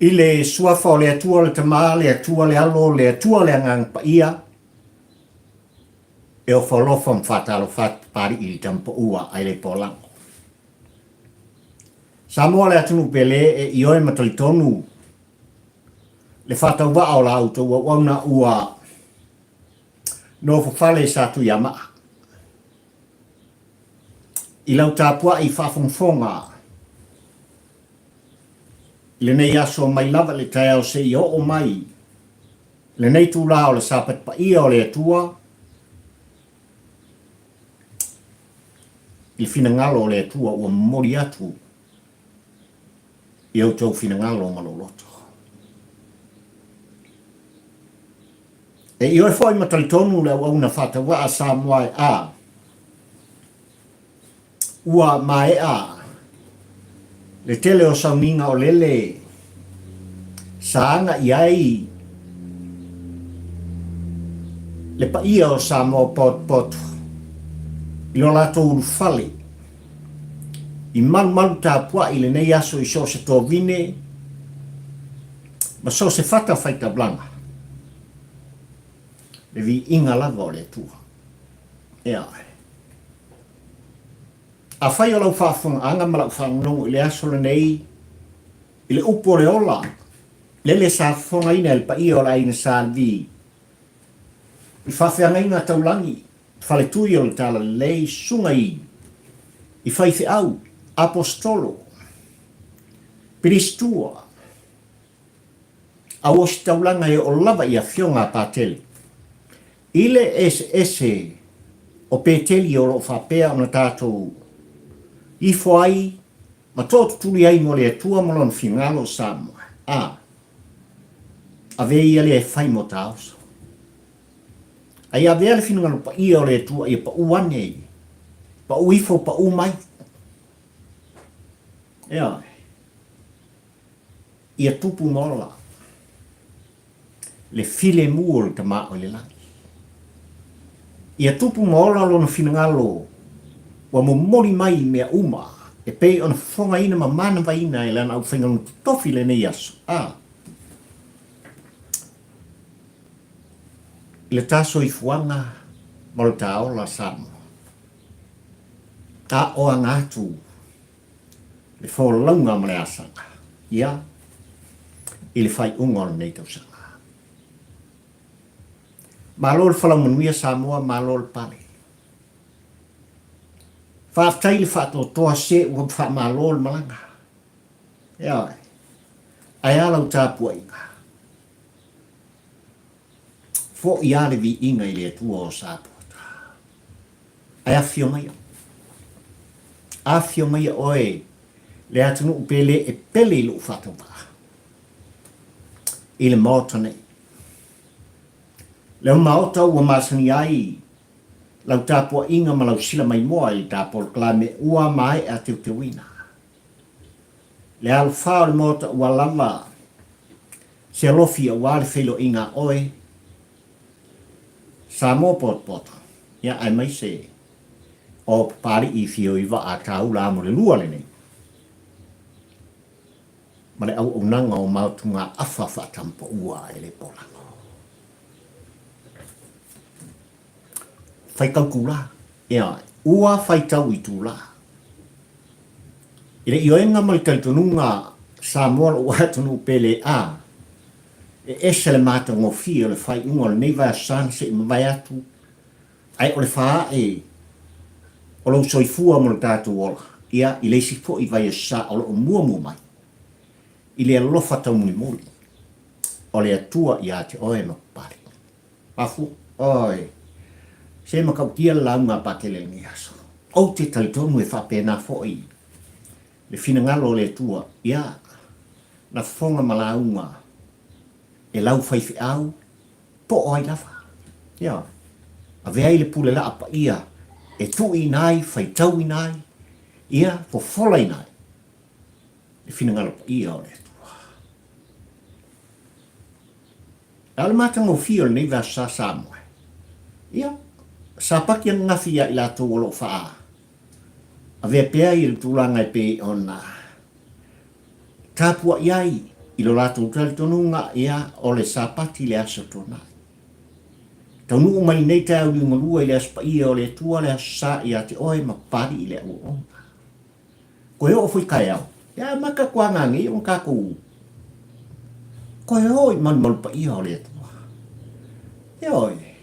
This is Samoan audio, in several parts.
I le Suafa o le Atua le Tama, le Atua le Alo, le Atua le Agaga Paia, e ofo alofa ma faatalofa atu Papalii i le Tama Paua ae le Polago. Samoa le atunuu pele e ioe ma talitonu le faatauvaa o la outou auauna ua nofo fale sa Tuiamaa. I lau tapuai faafogafoga i lenei aso mai lava i le taeao seia oo mai lenei itula o le Sapati Paia o le Atua, i le finagalo o le Atua ua momoli atu i outou finagalo ma lou loto. E ioe foi ma talitonu le auauna faatauvaa Samoa e a Ua maea le tele o sauniga o lele sa aga i ai le paia o Samoa potopoto i lo latou ulufale i malumalu tapuai i lenei aso i so o se tovine ma so o se fata faitaulaga, le viiga lava o le Atua. Ea. Afai o lau faafofogaaga ma lau faalogologo i le aso lenei i le upu o le ola, lele sa fofogaina e le paia o le aiga Sa Levi i faafeagaiga taulagi, faletui o le Talalelei, susuga i i faifeau, aposetolo, pilisitua, auositaulaga e oo lava i afioga a Patele. I le eseese o Peteli o lo o faapea ona tatou ifo ai ma tootutuli ai mo le Atua ma Lona finagalo o Samoa, a avea ia lea e fai mo taoso. A ia avea le finagalo paia o le Atua ia pau ane, pau ifo, pau mai. Ioe. Ia tupu ma ola le filemu o le Tama o i le lagi. Ia tupu ma ola lona finagalo ua momoli mai i mea uma e pei ona fofogaina ma manavaina e lana aufaigaluega totofi i lenei aso, a i le ta soifuaga ma lo ta ola Samoa. A o aga atu le folauga ma le asaga, ia, i le faaiuga o lenei tausaga. Malo le folau manuia Samoa, malo le pale. Faafetai le faatoatoa se ua faamalo le malaga. Ioe. Ae a lau tapuaiga? Foi a le viiga i le Atua o Samoa. Ae afifio maia. Afifio maia oe le atunuu pele e pele i lou faatauvaa i le Maota nei. Le Maota ua masani ai lau tapuaiga ma lau sila maimoa i le ta polokalame ua maea teuteuina. Le alofā o le Maota ua lava se alofi aua le feiloaiga a oe Samoa potopoto, ia aemaise o Papali'i i Fio i Vaa Taula mo le lua lenei, ma le auaunaga o maotugaafa faatampaua e le polago. Faitau tula, ia, ua faitau i tula. I le ioega ma le talitonuga Samoa lou atunuu pele a, E ese le matagofie o le faaiuga o lenei vaiaso sa na se i mavae atu, ae o le faaae o lou soifua ma lo tatou ola, ia, i le isi foi vaiaso sa o lo o muamua mai, i le alofa taumulimuli o le Atua ia te oe ma Papalii. Mafua, oi, se matautia le lauga a Patele i lenei aso. Ou te talitonu e faapena foi le finagalo o le Atua, ia, na fofoga ma lauga e lau faifeau po o ai lava. Ioe. Avea ai le pule laa paia e tuuina ai, faitauina ai, ia, fofolaina ai le finagalo paia o le Atua. A o le matagofie o lenei vaiaso sa Samoa, ia, sapati ananafi ia i latou o lo o faa avea pea i le tulaga e pei ona tapuai ai. I lo latou talitonuga, ia, o le Sapati le Aso Tuanai. Taunuu mai lenei taeao liugalua i le Aso Paia o le Atua, le Aso Sa ia te oe ma Papalii i le auauna. Koe oo foi taeao, ia amata atu lava nanei ona tatou toe o i malumalu paia o le Atua. Ioe,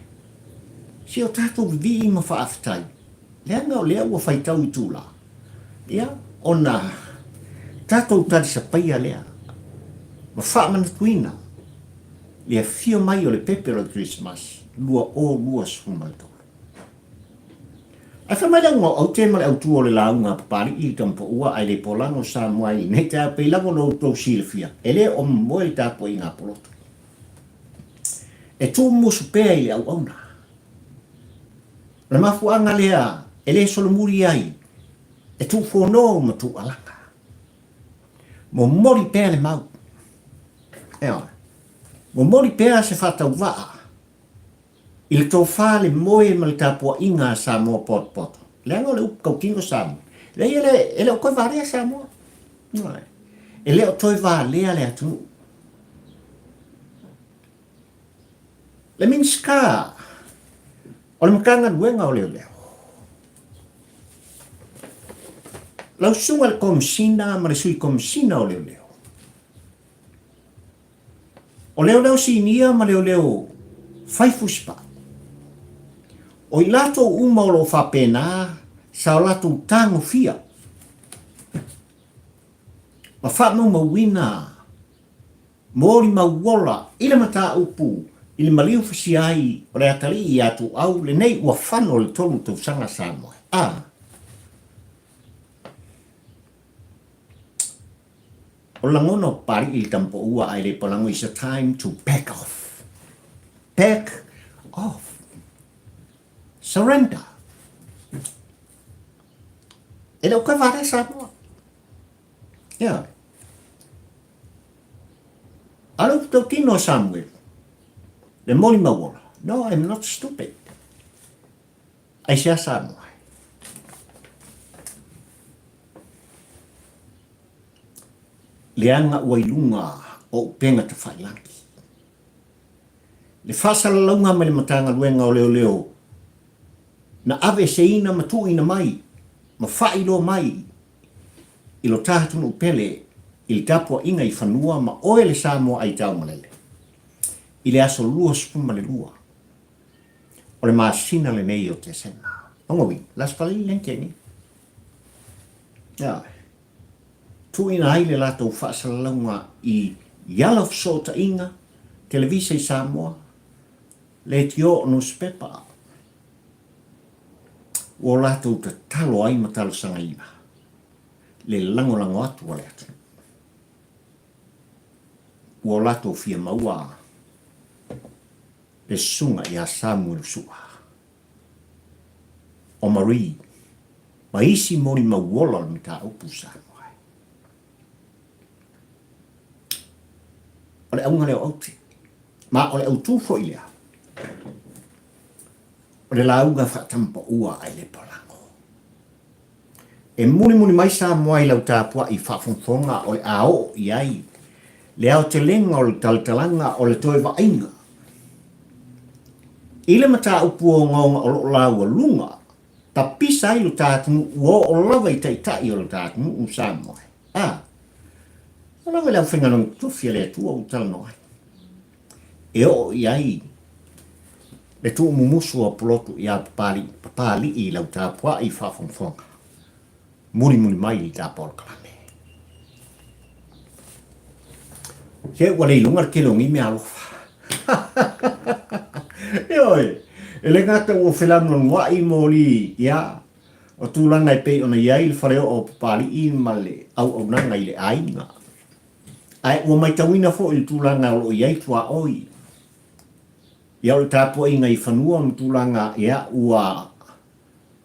se o tatou vivii ma faafetai, leaga o lea ua faitau itula, ia, ona tatou talisapaia lea ma faamanatuina le afio mai o le pepe o le Kerisimasi 2023. Ae fai mai le auga o Aute ma le autu o le lauga a Papali'i i le Tamapaua ae le polago Samoa i lenei taeao pei lava ona outou silafia, e le o momoe le tapuaiga a Poloto. E tuumusu pea i le auauna. O le mafuaaga lea e le solomuli ai e tuufono ma tuualaga. Momoli pea le mau. Ioe. Momoli pea se faatauvaa i le tofa, le moe ma le tapuaiga a Samoa potopoto. Leaga o le upu tautino Samoa. Leai e le, e le o toe valea Samoa. Ioe. E le o toe valea le atunuu. Le Minisita o le Matagaluega o Leoleo, lau susuga i le Komesina ma le Sui Komesina o Leoleo, o Leoleo Sinia ma Leoleo fai fusipau, o i latou uma o lo o faapena sa o latou tagofia ma faamaumauina Molimau ola i le mataupu i le maliu fusia ai o le atalii ia Tuuau lenei ua fano le tolu tausaga Samoa. A. O le lagona o Papali'i i le tamapoua ae le palago is a time to back off. Back off. Surrender. E le o toe valea Samoa. Ia. A le upu tautino a Samuel, le molimau ola, No, I'm not stupid. Aisea Samoa? Leaga ua i luga o upega tafailangi. Le faasalalauga mai le Matagaluega o Leoleo na aveeseina ma tuuina mai ma faailoa mai i lo ta atunuu pele i le tapuaiga i fanua ma oe le Samoa aitaumalele i le aso 22 o le masina lenei o Tesema. Lona uiga, le Aso Faraile lea na tea nei. Ioe. Tuuina ai le latou faasalalauga i i ala o fesootaiga, televisa i Samoa, leitio o nusipepa, ua o latou tatalo ai ma talosagaina le lagolago atu a le atunuu. Ua o latou fia maua le susuga ia Samuelu Sua, o Marie ma isi molimau ola o le mataupu Samoa. O le auga lea o aute, ma o le autū foi lea. O le lauga faatamapaua a Ilepalago. E mulimuli mai Samoa i lau tapuai faafogafoga o le a oo i ai le aotelega o le talatalaga o le toe vaaiga i le mataupu ogaoga o lo o laualuga tapisa ai lo ta atunuu ua oo lava i taitai o lo ta atunuu Samoa. A o lava i le aufaigaluega totofi a le Atua ua talanoa ai. E oo i ai le tuumumusu o Pulotu iā Papali'i, Papali'i i lau tapua'i faafogafoga, mulimuli mai i ta polokalame. Se ua le iloga le tele o nei meaalofa. Ioe, e le gata ua felanuanua'i moli, ia, o tulaga e pei ona i ai le faleoo o Papali'i ma le auaunaga i le aiga. Ae ua maitauina foi le tulaga o lo o i ai tuaoi. Ia o le tapuaiga i fanua ma tulaga ia ua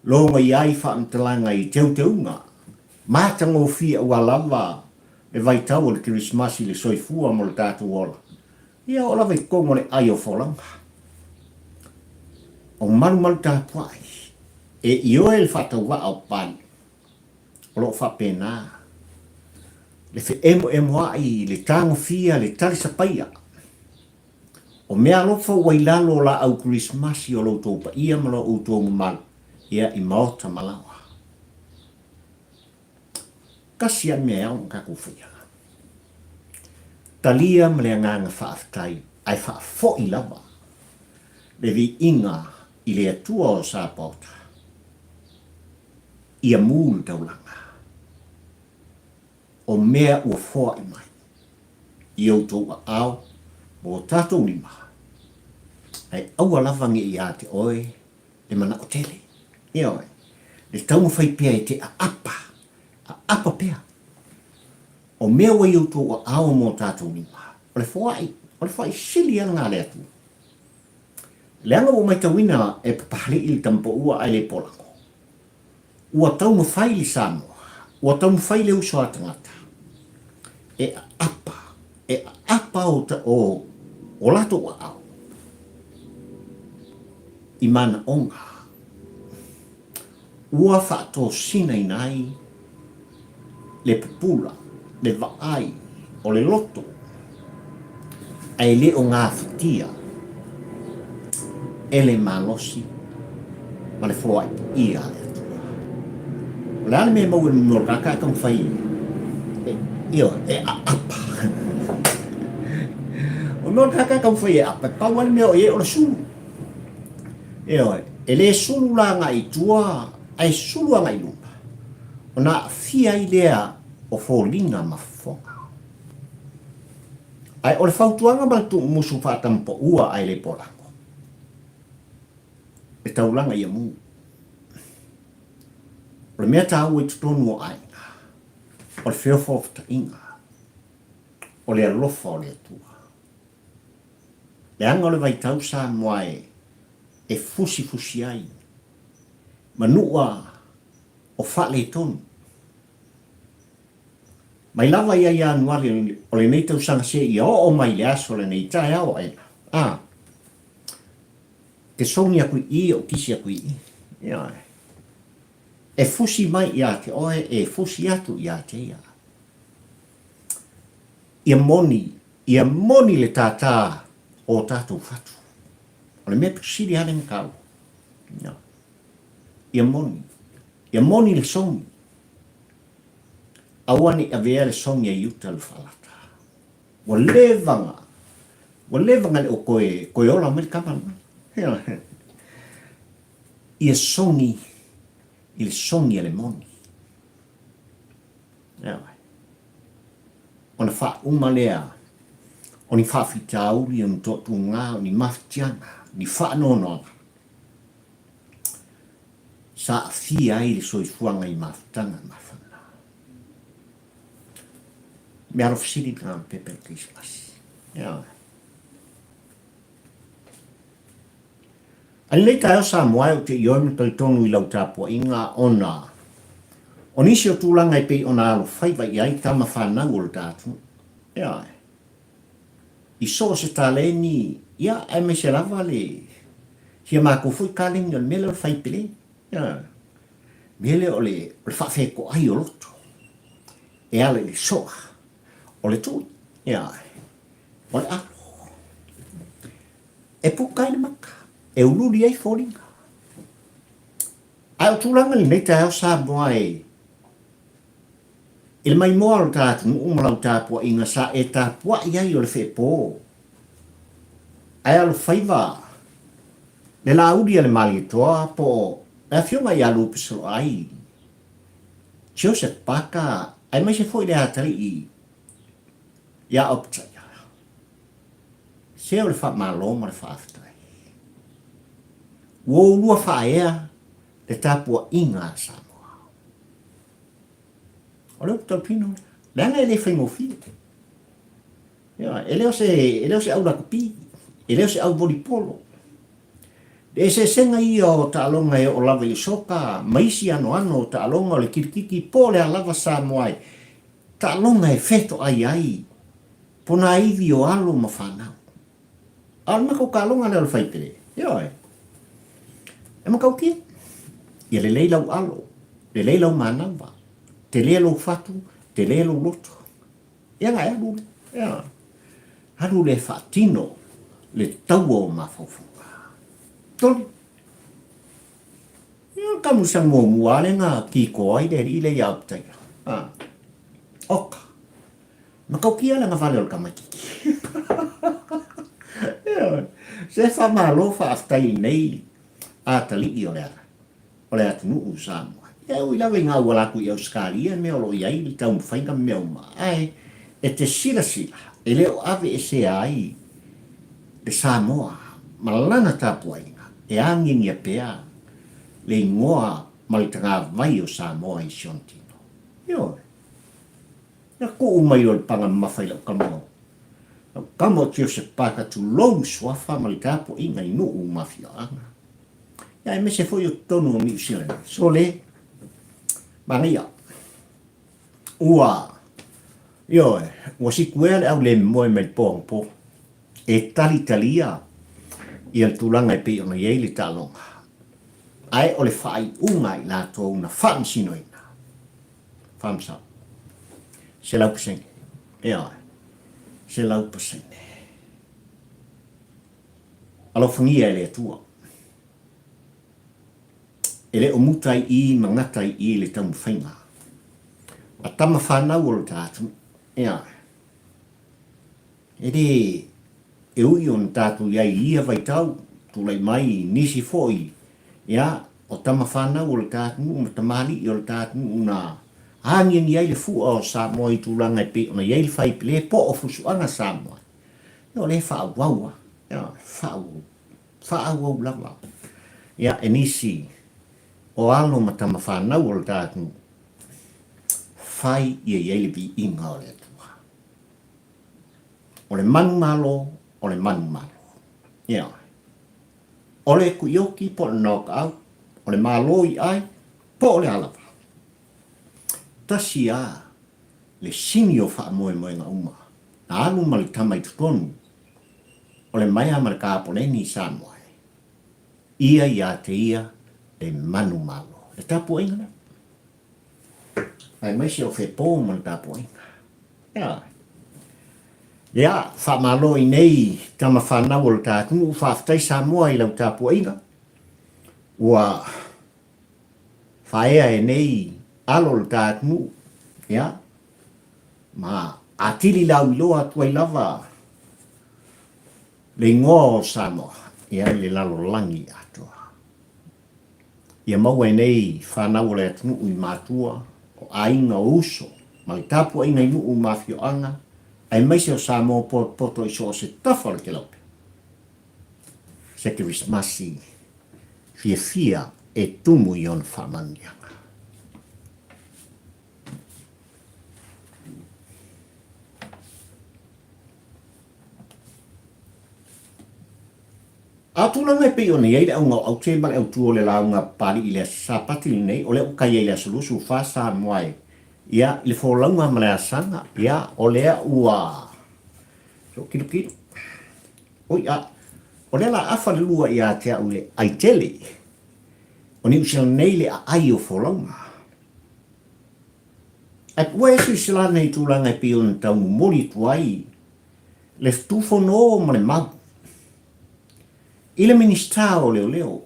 logoia ai faamatalaga i teuteuga matagofie aua lava le vaitau o le Kerisimasi i le soifua mo le tatou ola. Ia oo lava i totonu o le ai o folauga. O malumalu tapuai e ioe le faatauvaa o Papalii. O lo o faapena. Le fe'emo'emoa'i, le tagofia, le talisapaia. O meaalofa ua i lalo o lā'au Kerisimasi o lo outou paia ma lo outou mamalu, ia i maota ma laoa. Tasi a le mea e ao ona tatou faia. Talia ma le agaga faafetai ae faafo'i lava le viiga i le Atua o Sapaota ia mū le taulaga o mea ua foa'i mai i outou aao ma o tatou lima, ae aua lava ne i ia te oe le mana'o tele. Ioe, le taumafai pea e te aapa, aapa pea. O mea ua i outou aao ma o tatou lima, o le foa'i, o le foa'i sili lava lena a le Atua. Leaga ua matauina e Papali'i le tamapaua ae le polago. Ua taumafai le Samoa, ua taumafai le uso a tagata e aapa, e aapa o, o, o latou aao i manaoga ua faatosinaina ai le pupula, le vaai o le loto, ae le o gafatia e le malosi ma le foai paia a le Atua. O le a le mea e maua i le mea o le tagata ae taumafai e, ioe, e aapa. O le mea o le tagata e taumafai e aapa, e pau lava le mea o i ai o le sulu. Ioe, e le sulu la agai i tua, ae sulu agai i luma, ona aafia ai lea o foliga ma fofoga. Ae o le fautuaga ma le tuumusu faatamapaua ae le polago, e taulaga ia mu. O le mea taua i totonu o aiga, o le feofaofotaiga, o le alofa o le Atua. Leaga o le vaitau Samoa e fusifusi ai manua o faaletonu. Mai lava ia Ianuari o lenei tausaga seia oo mai i le aso lenei taeao aena, a, te sogi aku i i, ou kisi aku i i. Ioe. E fusi mai ia te oe, e fusi atu ia te ia. Ia moni, ia moni le tātā o tātou fatu. O le mea pito sili lava lea na taua. Ioe. Ia moni. Ia moni le sogi. Aua ne i avea le sogi a Iuta le faalata. Ua leva na, ua leva na le o toe, toe ola mai le tama lena. Ia sogi i le sogi a le moni. Ioe. Ona faauma lea o ni faafitauli, o ni toatuga, o ni mafatiaga, ni faanoanoaga sa aafia ai le soifuaga i mafutaga mafana. Mea alofa sili lena o le pepe o le Kerisimasi. Ioe. A lenei taeao Samoa ou te ioe ma talitonu i lau tapuaiga ona o nisi o tulaga e pei ona alofaiva i ai tama fanau o le ta atunuu. Ioe. I so o se taleni, ia, aemaise lava le sia matou foi taleni o le mea lea o le faipele. Ioe. Mea lea o le, o le faafetoai o loto e ala i le soa o le tui. Ioe. O le alo. E puka ai le maka, e uliuli ai foliga. Ae o tulaga lenei taeao Samoa e i le maimoa o le ta atunuu ma lau tapuaiga sa e tapuai ai o le feepo ae alofaiva le laauli a le Malietoa po o le afioga ia Lupe Soloai Joseph Parker aemaise foi le atalii ia Opetaia. Se o le faamalo ma le faafetai. Ua oulua faaea le tapuaiga a Samoa. O le upu tautino lea. Leaga e le faigofie. Ioe, e le o se, e le o se au lakapi, e le o se au volipolo. Le eseesega ia o taaloga e oo lava i le soka ma isi anoano o taaloga o le kilikiki po o le a lava Samoa e taaloga e fetoai ai ponaivi o alo ma fanau. A o le matou taaloga lea o le faipele, ioe, e matautia. Ia lelei lau alo, lelei lau manava, tele lou fatu, tele lou loto. Ia na e alu lea. Ia. Alu lea e faatino le taua o mafaufauga. Toli. Ia, o le tamusaga muamua lava lea na kiko ai le alii lea ia Opetaia. A. Oka. Matautia le agavale o le tamaitiiti. Ioe. Se faamalo faafetai i lenei atalii o le o le atunuu o Samoa. Ia e ui lava i auala atu i Ausetalia mea o lo o i ai le taumafaiga ma mea uma, ae e te silasila e le o aveesea ai le Samoa ma lana tapuaiga e agiagia pea le igoa ma le tagavai o Samoa i si ona tino. Ioe. Na tuu mai o le paga mamafa i lau tama lau tama o Joseph Parker tulou suafa ma le tapuaiga i nuu ma afioaga. Ia aemaise foi o totonu o Niu Silani. Sole, manaia. Ua, ioe, ua sikuea le au le moe mai le po anapo e talitalia ia le tulaga e pei ona i ai le taaloga. Ae o le faaiuga a i latou na faamasinoina. Thumbs up. 100%. Ioe. 100%. Alofagia e le Atua. E le o muta ai i ma gata ai i le taumafaiga a tama whanau o le ta atunuu. Ioe. E le e ui ona tatou i ai i ia vaitau, tulai mai nisi foi, ia, o tama whanau o le ta atunuu ma tamalii o le ta atunuu na agiagi ai le fua o Samoa i tulaga e pei ona i ai le faipele po o fusuaga Samoa. Ia, o lea e faaauau lava. Ia, faaauau, faaauau lava. Ia, e nisi o alo ma tama whanau o le ta atunuu, whai ia i ai le viiga o le Atua. O le manumalo, o le manumalo. Ia. O le kuioki po o le knockout, o le malo i ai, po o le a lava. Tasi a le sini o faamoemoega uma, na alu ma le tama i totonu o le maea ma le kapoleni i Samoa e ia ia te ia le manumalo. Le tapuaiga lea. Aemaise o Fepo ma le tapuaiga. Ia. Ia, faamalo i nei tama whanau o le ta atunuu, faafetai Samoa i lau tapuaiga. Ua whaea e nei alo o le ta atunuu, ia, ma atili lauiloa atu ai lava le igoa o Samoa, ia, i le lalolagi atoa. Ia maua e nei whanau o le atunuu i matua, o aiga, o uso, ma le tapuaiga i nuu ma afioaga, aemaise o Samoa potopoto i so o se tafa o le kelope. Se Kerisimasi fiafia e tumu i ona faamanuiaga. A o tulaga e pei ona i ai le auga o Aute ma le autu o le lauga Papali'i i le Aso Sapati lenei, o lea ua kai ai i le Aso 24 Samoa e, ia, i le folauga ma le asaga, ia, o lea ua, se ua kilokilo. Oi a, o lea la afa le lua ia te au i le ai tele o Niu Sila nei le aai o folauga. Ae ua e silasila ane i tulaga e pei ona tau momoli atu ai le tufono ma le mau i le Minisita o Leoleo,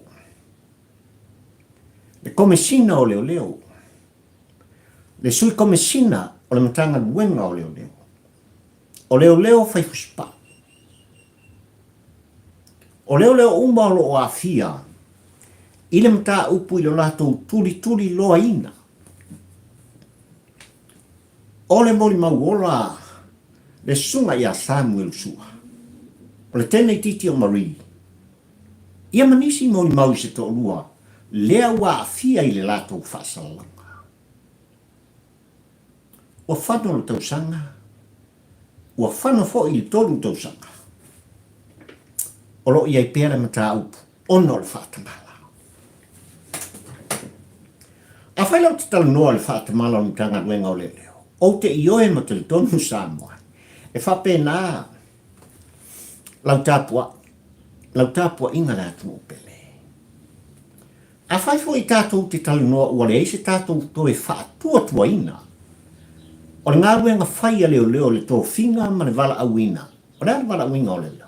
le Komesina o Leoleo, le Sui Komesina o le Matagaluega o Leoleo, o Leoleo fai fusipaa, o leoleo uma o lo o aafia i le mataupu i lo latou tulituliloaina o le molimau ola le susuga ia Samuel Sua, o le teine itiiti o Marie, ia ma nisi molimau i se toalua lea ua aafia i le latou faasalalauga. Ua fano le tausaga, ua fano foi le 3 tausaga o lo o i ai pea le mataupu ona o le faatamala. Afai la ou te talanoa i le faatamala o le Matagaluega o Leoleo, ou te ioe ma talitonu Samoa e faapena lau tapuai, lau tapuaiga le atunuu pele. Afai foi tatou te talanoa ua leai se tatou toe faatuatuaina. O le galuega fai a leoleo le tofiga ma le valaauina. O le a le valaauina o leoleo?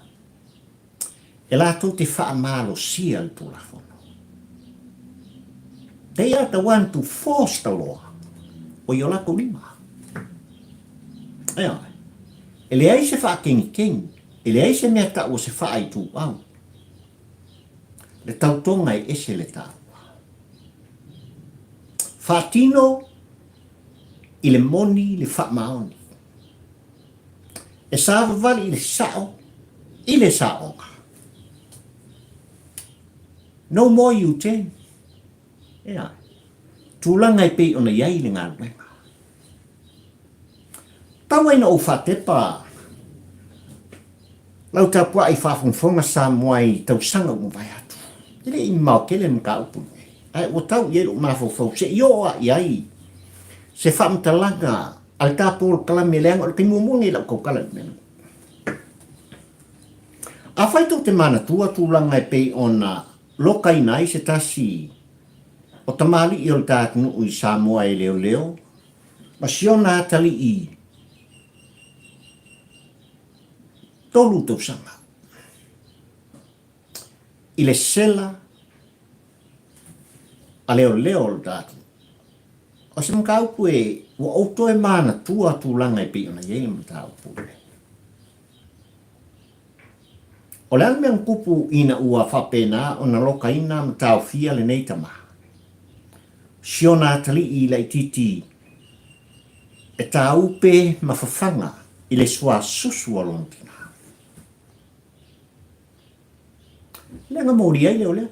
E latou te faamalosia le Tulafono. They are the one to force the law. O i o latou lima. Ioe. E leai se faakegikegi, e leai se mea tau o se faaituau. Le tautoga e ese le taua. Faatino i le moni le faamaoni. E savavali i le sao i le saoga. No more you ten. Ea. Tulaga e pei ona i ai le galuega. Tau ai na ou faatepa lau tapuai faafogafoga Samoa i tausaga ua mavae atu. E le i mamao tele le mataupu lenei, ae ua tau i ai lou mafaufau se i oo lava i ai se faamatalaga a le ta polokalame leaga o le taimi muamua lenei i lau tautala i le mea lenei. Afai tou te manatua tulaga e pei ona lokaina ai se tasi o tamalii o le ta atunuu i Samoa e leoleo ma siona atalii 3 tausaga i le sela a leoleo o le ta atunuu. O se mataupu e ua ou toe manatua tulaga e pei ona i ai le mataupu lenei. O le a le mea na tupu ina ua faapena ona lokaina ma taofia lenei tama? Siona atalii laitiiti e tāupe ma fafaga i le suasusu a lona tina. Lea na moli ai leoleo.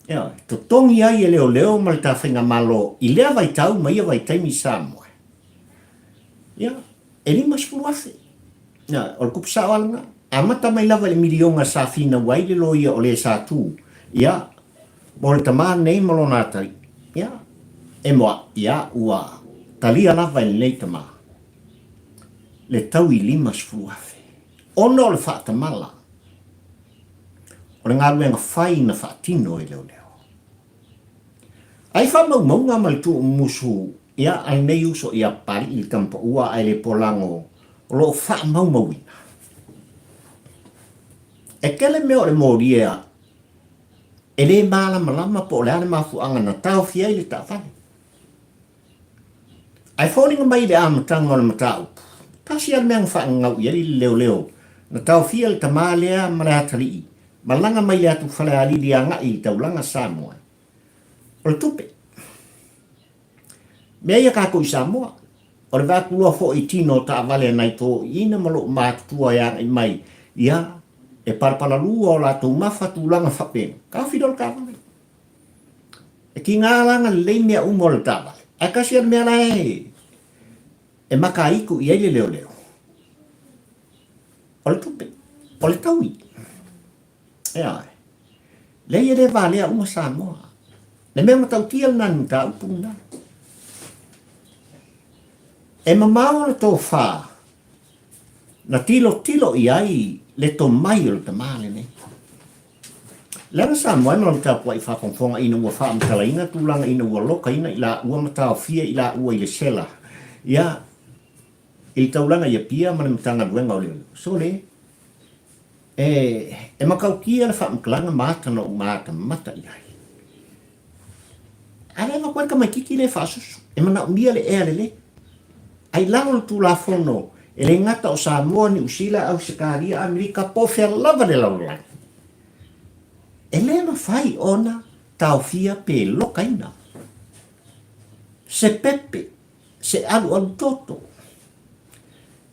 Ioe, totogi ai e leoleo ma le ta faigamalo i lea vaitau ma ia vaitaimi i Samoa. Ia, e 50,000. Ioe, o le tupe sao lava lena. Amata mai lava i le miliona sa finau ai le loia o le sa tu, ia, mo le tama lenei ma lona atalii. Ia, e moa, ia, ua talia lava e lenei tama le tau i 50,000. Ona o le faatamala o le galuega fai na faatino e leoleo. Ai faamaumauga ma le tuumumusu ia a lenei uso ia Papalii le tama paua ae le polago o lo o faamaumauina. E tele mea o le molia e le malamalama po o le a le mafuaaga na taofia ai le taavale. Ae foliga mai i le amataga o le mataupu, tasi lava le mea na faagagau i ai le leoleo, na taofia le tama lea ma le atalii, malaga mai le atu Falealili agai i taulaga Samoa. O le tupe. Mea ia tatou i Samoa, o le vaatuloa foi i tino o taavale a nai toeaiina ma lou matutua e agai mai, ia, e palapalalua o latou mafa tulaga faapena, taofi loa le taavale. E tiga la ona lelei mea uma o le taavale, ae tasi lava le mea la e mataitu i ai le leoleo, o le tupe, o le taui. Ioe. Leai e le valea uma Samoa. Le mea matautia lena i le mataupu lena. E mamao le tofa na tilotilo i ai le tomai o le tama lenei. Leaga Samoa e ma lona tapuai faafogafoga ina ua faamatalaina tulaga ina ua lokaina i laua ma taofia i laua i le sela, ia, i le taulaga i Apia ma le Matagaluega o Leoleo. Sole, e, e matautia le faamatalaga ma ata na ou matamata i ai. A le avatu ai le tamaititi lea e faasusu, e manaomia le ea lelei. A i lalo o le Tulafono, e le gata o Samoa, Niu Sila, Ausetalia, Amerika, po o fea lava le lalolagi, e le mafai ona taofia pe lokaina se pepe, se alualu toto,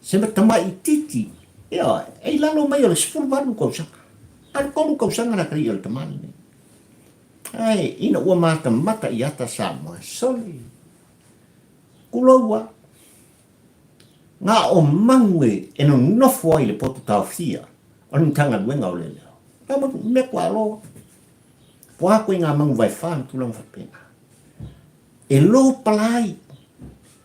se tamaititi, ioe, e i lalo mai o le 18 tausaga, a o le 3 tausaga le atalii o le tama lenei. Ae ina ua matamata i ata Samoa, sole, Kulou a, ngā o manu e e nonofo ai le potu taofia o le Matagaluega o Leoleo. Ka manu, mea kua aloa. Pua koe i ngā manu vaewhā ma tulaga faapena. E lōpala ai,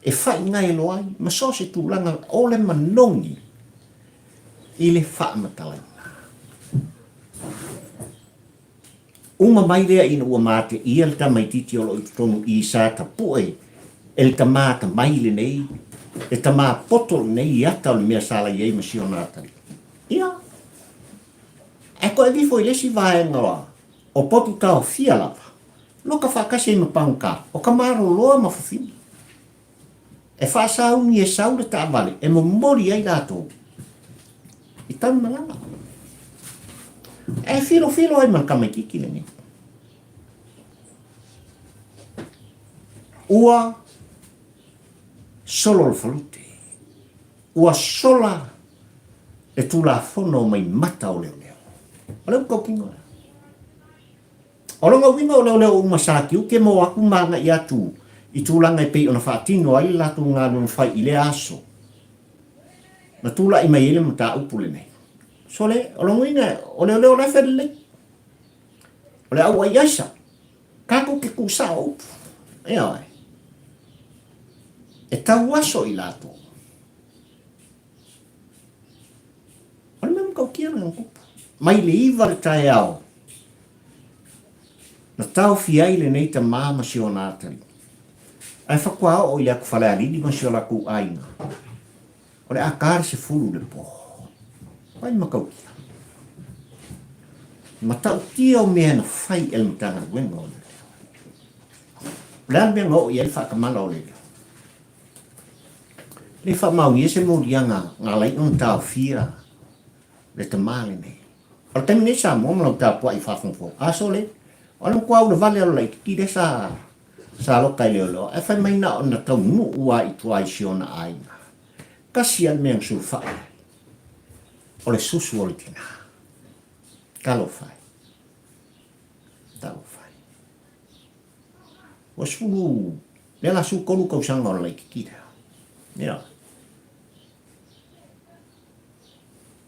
e whaingaelo ai, ma so se tulaga o le manogi i le whaamatalaina. Uma mai lea ina ua mateia le tamaititi o lo o i totonu i Sa Tapue. e le tama atamai lenei, le tama poto lenei i ata o le mea sa la i ai ma si ona atalii. Ia, ae toe ave ifo i le isi vaega o potu taofia lava, loka faatasi ai ma pagota, o ka maloloa ma fafine. E faasauni e sau le taavale e momoli ai latou i Tanumalala. Ae filofilo ai ma le tamaititi lenei. Ua solo le falute. Ua sola le Tulafono mai mata o leoleo. O le upu tautino lea. O lona uiga o leoleo uma sa tiute ma o atu ma agai atu i tulaga e pei ona faatino ai le latou galuega fai i lea aso na tulai mai ai le mataupu lenei. Sole, o lona uiga o leoleo la e fai lelei. O le auai aisa, tatou te tuusao upu. Ioe. E tauaso i latou. O le mea matautia lena na tupu. Mai le 9 le taeao, na taofi ai lenei tama ma si ona atalii. Ae faatoa oo i le atu Falealili ma si o latou aiga, o le a ta le 10 le po. Pai matautia. Matautia o mea na fai e le Matagaluega o Leoleo. O le a le mea na oo i ai le faatamala o leoleo? Le faamaonia se moliaga na ala ai ona taofia le tama lenei. O le taimi nei Samoa ma lau tapuai faafogafoga, a sole, o le matua ulavale o le laititi lea sa sa loka i leoleo, ae fai mai na ona taunuu lava i tua i si ona aiga. Tasi lava le mea na sulufai ai, o le susu o le tina. Talofa e. Talofa e. Ua sefulu, lea la 13 tausaga o le laititi lea. Ia.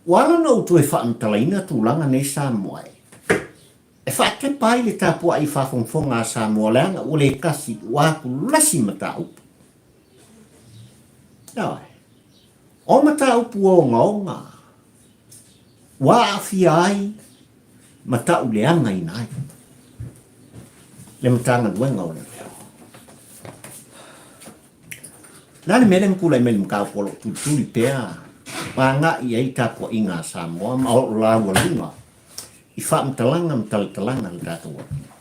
Ua ala ona ou toe faamatalaina tulaga nei Samoa e e faatepa ai le tapuai faafogafoga a Samoa leaga ua le tasi ua atulasi mataupu. Ioe. O mataupu ogaoga ua aafia ai ma tauleagaina ai le Matagaluega o Leoleo. Le a le mea lea na tulai mai i le mataupu o lo o tulituli pea ma agai i ai le tapuaiga a Samoa ma o lo o laualuga i faamatalaga ma talatalaga a le tatou atunuu.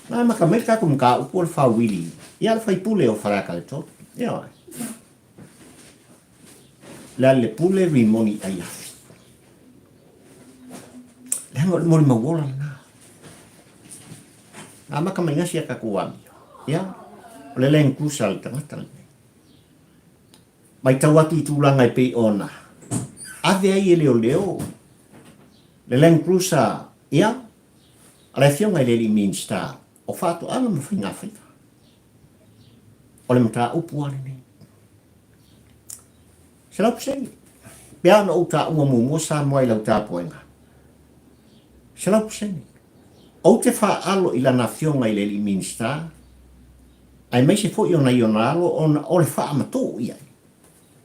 Na amata mai le tatou mataupu o le faauili ia le faipule o Faleata le 3. Ioe. Lealailepule Rimoni Aiafi. Leaga o le molimau ola lena. Na amata mai gasi a tatou amio. Ia, o le Land Cruiser a le tagata lenei. Matau atu i tulaga e pei ona ave ai e leoleo le Land Cruiser, ia, a le afioga i le alii Minisita o Faatoaga ma Faigafaiva. O le mataupu lava lenei. 100%. Pe a ona ou taua muamua Samoa i lau tapuaiga. 100%. Ou te faaalo i lana afioga i le alii Minisita, aemaise foi o nai ona alo ona o le faamatuu i ai.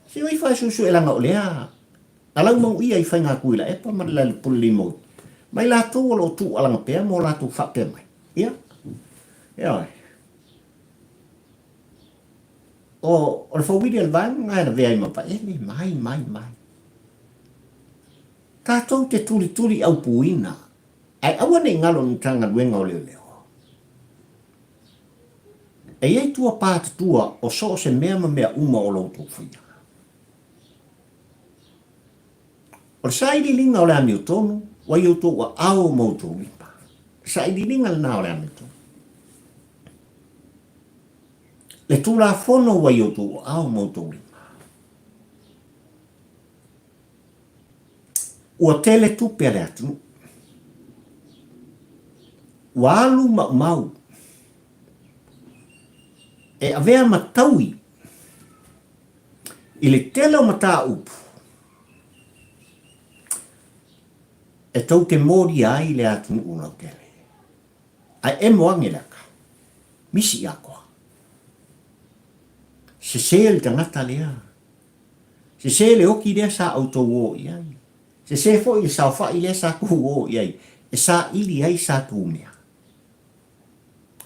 Se i faasuesuesuega leaga o lea na laumauia i faiga Tuilaepa ma le Lealailepule Limoni ma i latou o lo o tuualaga pea ma o latou faapea mai. Ia, ioe. O, o le fauili a le vaega lena e lavea ai ma Vaele, mai, mai, mai. Tatou te tulituli aupuina, ae aua ne i galo i le Matagaluega o Leoleo. E i ai tua patatua o so o se mea ma mea uma o lo outou faia. O le sailiiliga o le amiotonu ua i outou aao ma outou lima. Sailiiliga lena o le amiotonu. Le Tulafono ua i outou aao ma outou lima. Ua tele tupe a le atunuu. Ua alu maumau e avea ma taui i le tele o mataupu e tou te molia ai le atunuu lautele. Ae emo ane le ata, misi atoa. Sese le tagata lea. Sese le oti lea sa outou o i ai. Sese foi le saofai lea sa tou o i ai e saili ai sa tou mea.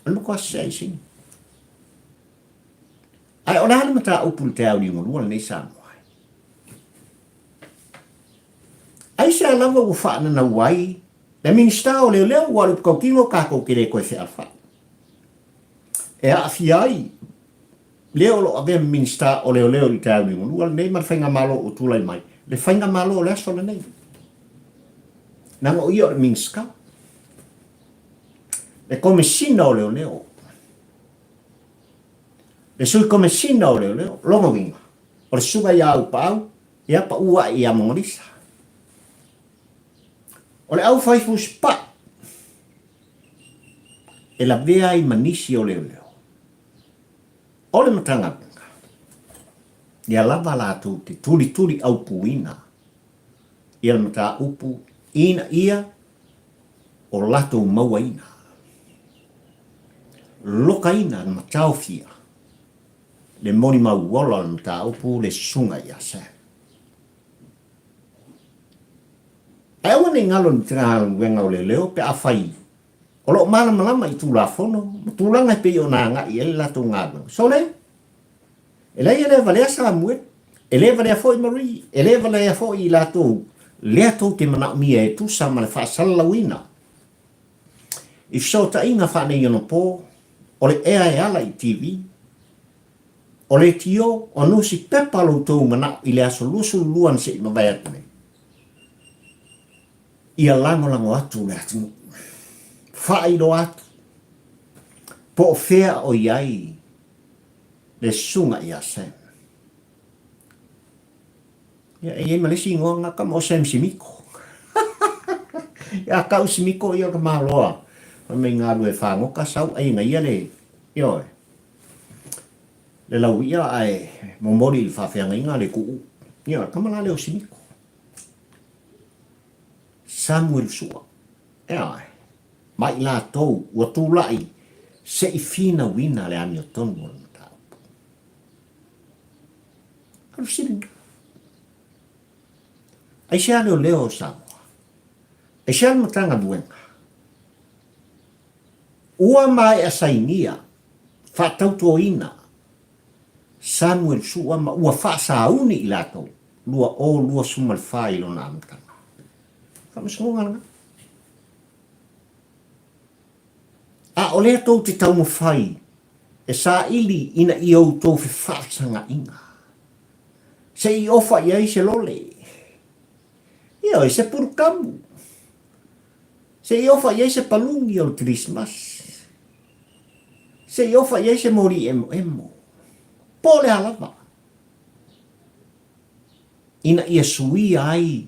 O le matua sese ai sini. Ae o le a le mataupu i le taeao liugalua lenei Samoa e? Aisea lava ua faananau ai le Minisita o Leoleo ua alu tautino tatou te le toe fealofai. E aafia ai le o lo o avea ma Minisita o Leoleo i le taeao liugalua lenei ma le Faigamalo ua tulai mai, le Faigamalo o le aso lenei. Leaga o ia o le Minisita. Le Komesina o Leoleo. Le Sui Komesina o Leoleo, lona uiga, o le Susuga ia Aupaau, ia pau ae ia Monalisa. O le au fai fusipai e lavea ai ma nisi o leoleo. O le Matagaluega, ia lava latou te tulituli aupuina ia le mataupu ina ia o latou mauaina, lokaina ma taofia le molimau ola o le mataupu le susuga ia Sam. Ae aua ne i galo i le Matagaluega o Leoleo pe afai o lo o malamalama i Tulafono ma tulaga e pei ona agai i ai le latou galuega. Sole! E leai e le valea Samuel, e le valea foi Marie, e le valea foi i latou lea tou te manaomia e tusa ma le faasalalauina i fesootaiga faaneionapo, o le ea e ala i TV, o leitio, o nusi pepa lo outou manao i le aso 22 na se i mavae atu nei. Ia lagolago atu le atunuu. Faailoa atu po o fea o i ai le susuga ia Sam. Ia, e i ai ma le isi igoa na kama o Sam Simiko. Ia kau Simiko ia o ka maloa. Fai mai galue fagota sau ai na ia le, ioe, le lauia ae momoli i le faafeagaiga le tuu. Ioe, kama la lea o Simiko. Samuel Sua. Ioe, ma i latou ua tulai se i finauina le amiotonu o le mataupu. O le fesili lena. Aisea leoleo o Samoa? Aisea le Matagaluega? Ua maea sainia, faatautoina Samuel Sua ma ua faasauni i latou 2024 i lona amataga. Faamasinoga lena. A o lea tou te taumafai e saili ina ia outou fefaasagaiga, se i ofa i ai se lole, ioe, se pulukamu, se i ofa i ai se paluni o le Kerisimasi, se i ofa i ai se moli emoemo, po o le a lava, ina ia suia ai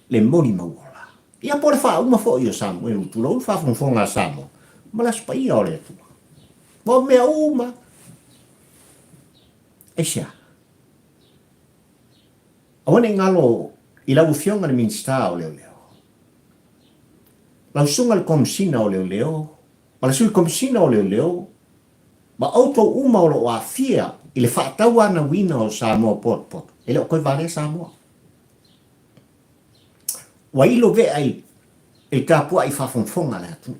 le molimau ola. Ia po o le faauma foi o Samuelu, tulou le faafogafoga a Samoa, ma le Aso Paia o le Atua. Ma o mea uma. Aisea? Aua ne i galo i lau Afioga i le Minisita o Leoleo, lau Susuga i le Komesina o Leoleo, ma le Sui Komesina o Leoleo, ma outou uma o lo o aafia i le faatauanauina o Samoa potopoto, e le o toe valea Samoa. Ua ilo vea i le tapuai faafogafoga a le atunuu.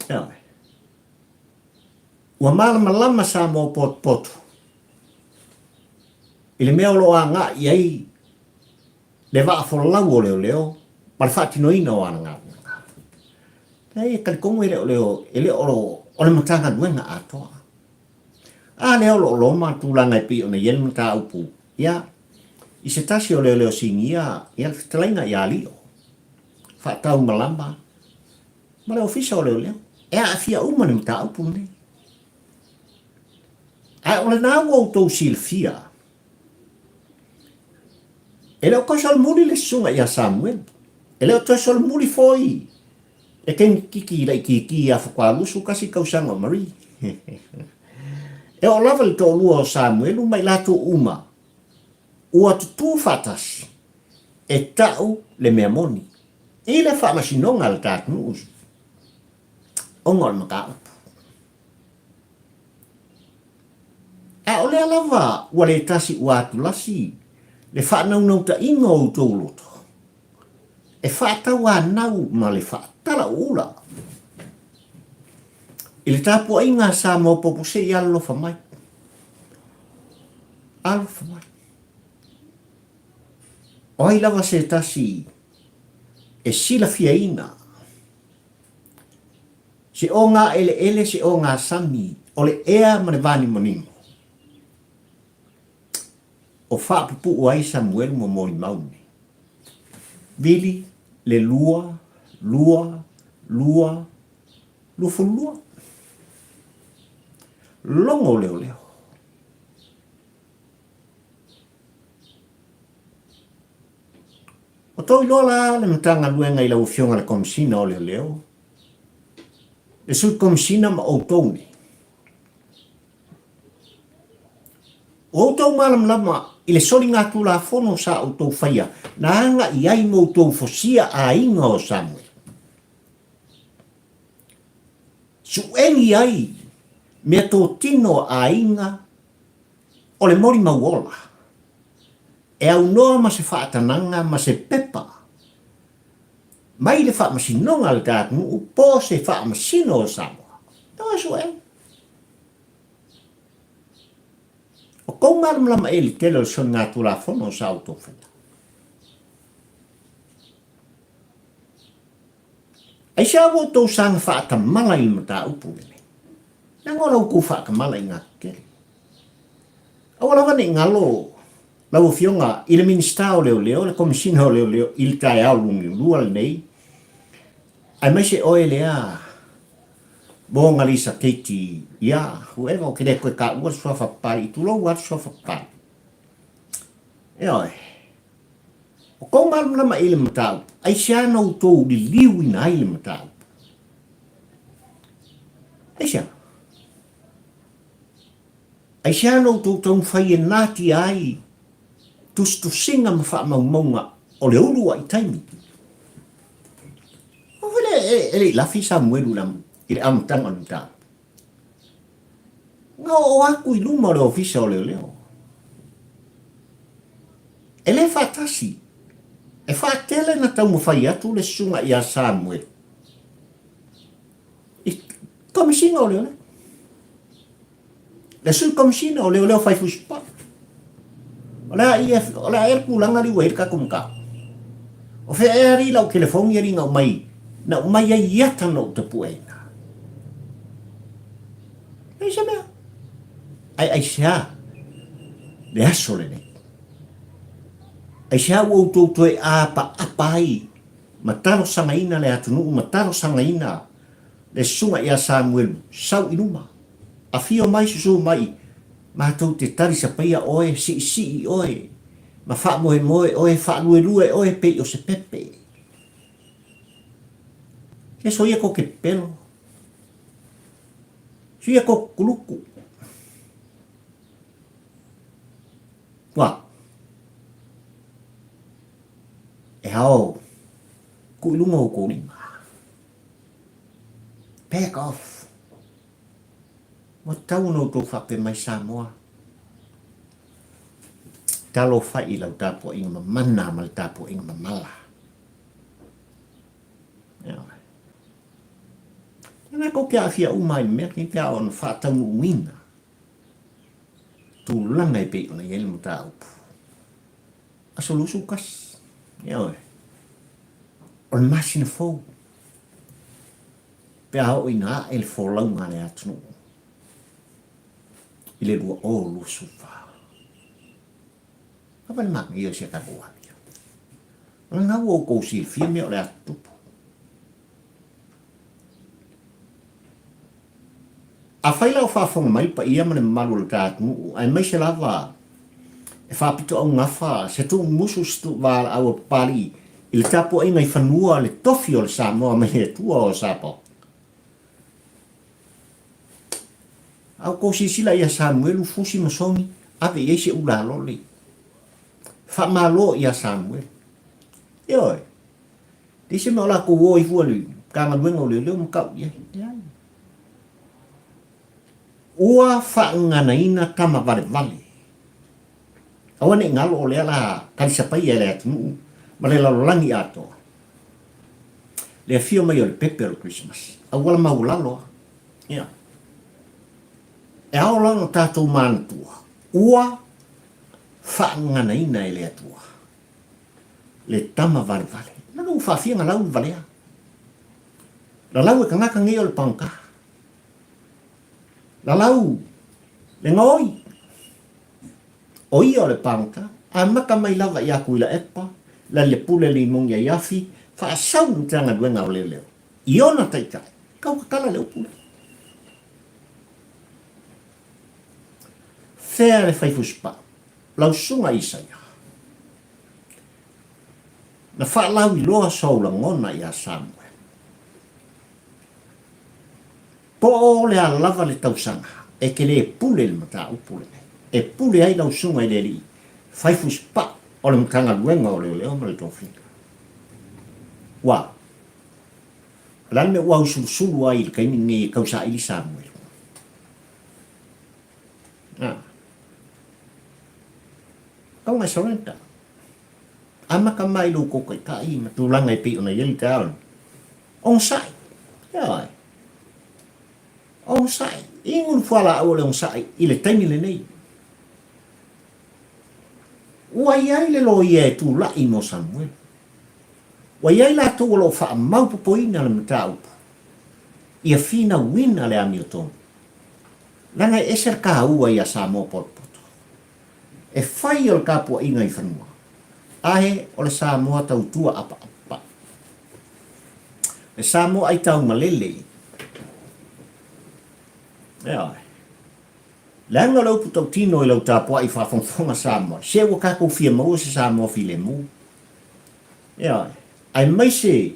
Ioe. Ua malamalama Samoa potopoto i le mea o lo o agai i ai le vaa folau o leoleo ma le faatinoina o ana galuega. Leai, e talitonu e le o le, e le o, o le Matagaluega atoa. A lea o lo o loma tulaga e pei ona i ai le mataupu, ia, i se tasi o leoleo sinia, ia, le fetalaiga ia Lio, faataumalama ma le ofisa o leoleo. E aafia uma le mataupu lenei. Ae o lena ua outou silafia, e le o toe solomuli le susuga ia Samuelu, e le o toe solomuli foi le kenikiki laitiiti ia faatoa 21 tausaga o Marie. E oo lava i le toalua o Samuelu ma i latou uma ua tutū faatasi e ta'u le mea moni i le faamasinoga a le ta atunuu ona o le mataupu. A o lea lava ua le tasi ua atulasi le faanaunautaiga o outou loto, e faatauanau ma le faatalauula. I le tapuaiga a Samoa popo se i alolofa mai. Alofa mai. O ai lava se tasi e silafiaina se ogaeleele se ogasami o le ea ma le vanimonimo o faapupuu ai Samuelu ma molimau nei. Vili le 2, 2, 2, 22. Logo leoleo. Ua tou iloa la le Matagaluega i lau Afioga i le Komesina o Leoleo, le Sui Komesina ma outou nei. Ua outou malamalama i le soligatulafono sa outou faia na agai ai ma outou fosia aiga o Samuel. Suegi ai meatotino a aiga o le molimau ola, e aunoa ma se faatanaga ma se pepa mai le Faamasinoga a le ta atunuu po o se Faamasino o Samoa. E suegi. O kou malamalama ea i le tele o le soligatulafono sa outou faia? Aisea ua outou saga faatamala i le mataupu lenei? Leaga o la outou faatamala i ngā tetele. Aua lava ne i galo lau Afioga i le Minisita o Leoleo, le Komesina o Leoleo i le taeao lugiulua lenei, aemaise oe lea Mogalisa Keiti, ia, whoever, ou te le toe taua le suafa Papalii, tulou lava le suafa Papalii. Ioe. O kou malamalama i le mataupu, aisea na outou liliuina ai le mataupu? Aisea? Aisea na outou taumafai e natia ai tusitusiga ma faamaumauga o le uluai taimi? Aua foi le e le i lafi Samuelu i le amataga o le mataupu. Na oo atu i luma o le ofisa o leoleo. E le faatasi. E faatele na taumafai atu le susuga ia Samuel i Komesina o Leoleo. Le sui Komesina o Leoleo fai fusipa. O le a ia, o le a ea le tulaga lea ua i ai le tatou mataupu. O fea ea alii lau telefoni alii na aumai, na aumai ai i ata na ou tapueina. Leai se mea. Ae aisea le aso lenei? Aisea ua outou toe apaapa ai ma talosagaina le atunuu ma talosagaina le susuga ia Samuelu sau i luma? Afio mai susu mai, matou te talisapaia oe, siisii oe, ma faamoemoe oe, faaluelue oe pei o se pepe. Ke soia ko ke pelo. Soia ko kuluku. Ua. E ao, ku i lunga o kou lima. Back off. Ua tatau ona outou faapea mai Samoa, Talofa i lau tapuaiga mamana ma le tapuaiga mamala. Ioe. Tēnā kou te aafia uma i le mea lenei pe a ona faataunuuina tulaga e pei ona i ai le mataupu. Aso 21. Ioe. O le masina fou. Pe a oo ina ae le folauga a le atunuu i le 2024. Lava le manaia o si a tatou amio. O lena ua outou silafia mea o le a tutupu. Afai la o faafofoga mai le paia ma le mamalu o le ta atunuu, aemaise lava e faapitoaugafa se tuumusu se tuuvalaau a Papalii i le tapuaiga i fanua le tofi o le Samoa mai le Atua o Samoa. A outou silasila ia Samuelu, Fusi ma Sogi, ave i ai se ula loli. Faamalo ia Samuelu. Ioe. Leai se mea o latou o ai fua i le Matagaluega o Leoleo ma tau i ai. Leai. Ua faaganaina tama valevale. Aua ne i galo o lea la talisapaia e le atunuu ma le lalolagi atoa. Le afio mai o le pepe o le Christmas. Auala maualalo a. Ia. E ao la ona tatou manatua, ua faagaganaina e le Atua le tama valevale. Leaga ua faafia galau le valea. Lalau e tagata nei o le pagota. Lalau le gaoi. O ia o le pagota. Amata mai lava ia Tuilaepa, Lailepule Limoni Aiafi, faasau le Matagaluega o Leoleo i ona taitai, tau tatala le upu lea. Fea le fai fusipau? Lau susuga Isaia. Na faalauiloa sou lagona ia Samuel. Po o le a lava le tausaga, e te le pule i le mataupu lenei. E pule ai lau susuga i le alii fai fusipau o le Matagaluega o Leoleo ma le Tofiga. Ua o le a le mea ua ausulusulu ai i le taimi lenei e tausaili Samuel? A. Tau mai surrender. Amata mai lou tou taitai ma tulaga e pei ona i ai le taeao lenei. Onosai. Ioe. Onosai. Inu le fualaau o le onosai i le taimi lenei. Ua i ai le loia e tulai mo Samuele. Ua i ai latou o lo o faamaupopoina le mataupu ia finauina le amiotonu. Leaga e ese le taua ia Samoa potopoto. E fai o le tapuaiga i fanua, ae o le Samoa tautua apaapa. Le Samoa aitau malele. Ioe. Leaga o le upu tautino i lau tapuai faafogafoga Samoa, se ua tatou fia maua se Samoa filemu. Ioe. Aemaise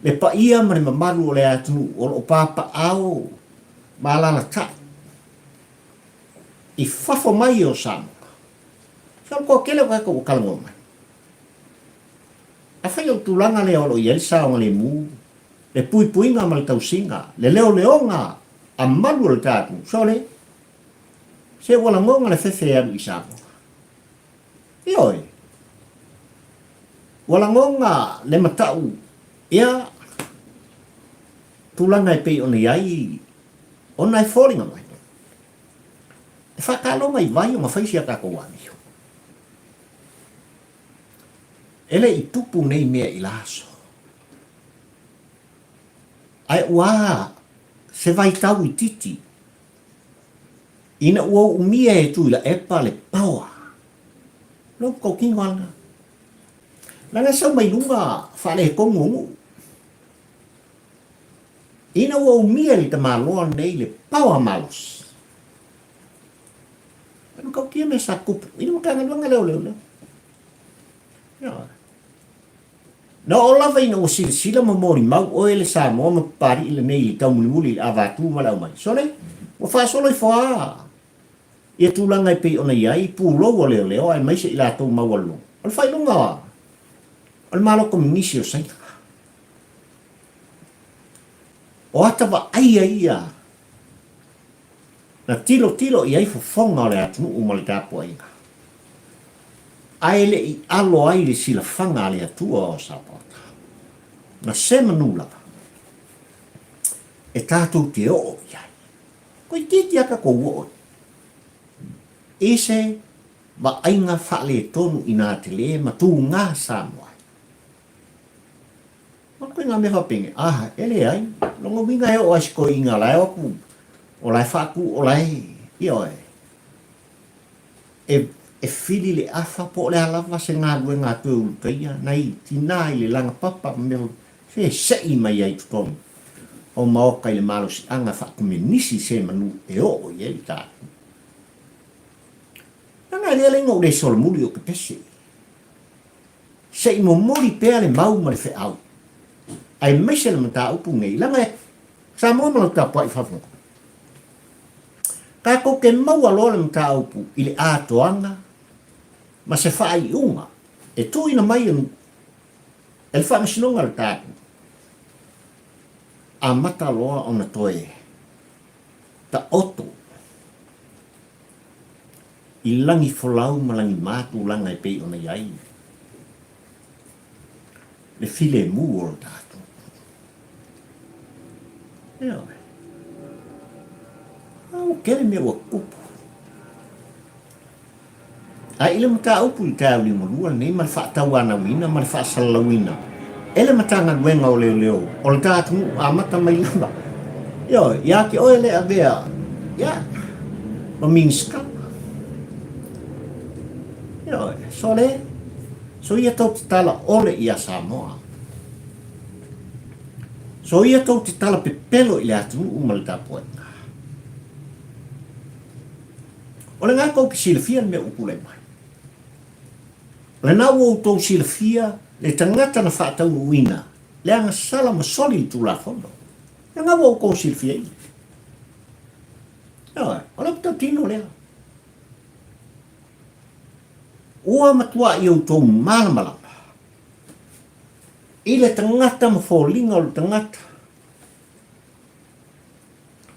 le paia ma le mamalu o le atunuu o lo o papaao ma alalatai i fafo mai o Samoa. Se o le toatele o tagata ua talanoa mai. Afai o le tulaga lea o lo o i ai le saogalemu, le puipuiga ma le tausiga, le leoleoga a malu o le ta atunuu, sole, se ua lagona le fefe e alu i Samoa. Ioe. Ua lagona le matau, ia, tulaga e pei ona i ai, ona e foliga mai, e faataloga i vai ona fai si a tatou amio. E le i tupu nei mea i la aso. Ae ua se vaitau itiiti ina ua uumia e Tuilaepa le paoa. Lou tautino lava lena. Leaga e sau mai luga faaletonu o nuu. Ina ua umia e le tamaloa lenei le paoa malosi, e matautia mea sa tupu i le Matagaluega lea o Leoleo. Ioe. Na oo lava ina ua silasila ma molimau oe le Samoa ma Papalii lenei i le taumulimuli i le avatu ma le aumai. Sole, ua faasolo ifo lava ia tulaga e pei ona i ai pulou o leoleo aemaise i latou maualuluga. O le faailuga o le Malo Kominisi o Saina. O ata vaaia ia na tilotilo i ai fofoga o le atunuu ma le tapuaiga, ae le i alo ai le silafaga a le Atua o Sapaota, na se manu lava e tatou te oo i ai. Toeitiiti lava tatou oo i se vaaiga faaletonu inā tele ma tugā Samoa ai. Ma koe ngā mea whapene, ah, e leai, lona uiga e oo ai se toeaina la e o atu, o la e faatu, o la e, ioe, e, e fili le afa po o le a lava se galuega a toe ulutaia, nai tinā i le lagapapa ma mea, se e seʻi mai ai i totonu o maoka i le malosiaga faakomenisi se manu e oo i ai le tatou. Leaga e le alai na ou le solomuli o ke pese. Se i momoli pea le mau ma le feau, aemaise le mataupu nei, leaga e Samoa ma lau tapuai faafofoga. Tatou te maua loa le mataupu i le atoaga ma se faaiuga e tuuina mai e le Faamasinoga o le tatou, amata loa ona toe taoto i lagi folau ma lagi mā tulaga e pei ona i ai le filemu o lo tatou. Ioe. Ua tele mea ua tutupu. Ae i le mataupu i le taeao liugalua lenei ma le faatauanauina ma le faasalalauina e le Matagaluega o Leoleo o le ta atunuu amata mai lava, ioe, ia te oe le avea, ia, ma Minisita. Ioe, sole, soia tou te tala ole ia Samoa. Soia tou te tala pepelo i le atunuu ma le tapuaiga. O lena tou te silafia le mea ua tulai mai. O lena ua outou silafia le tagata na faataunuuina le agasala ma soli le Tulafono. O lena ua outou silafiaina. Ioe, o le tautino lea. Ua matuai outou malamalama i le tagata ma foliga o le tagata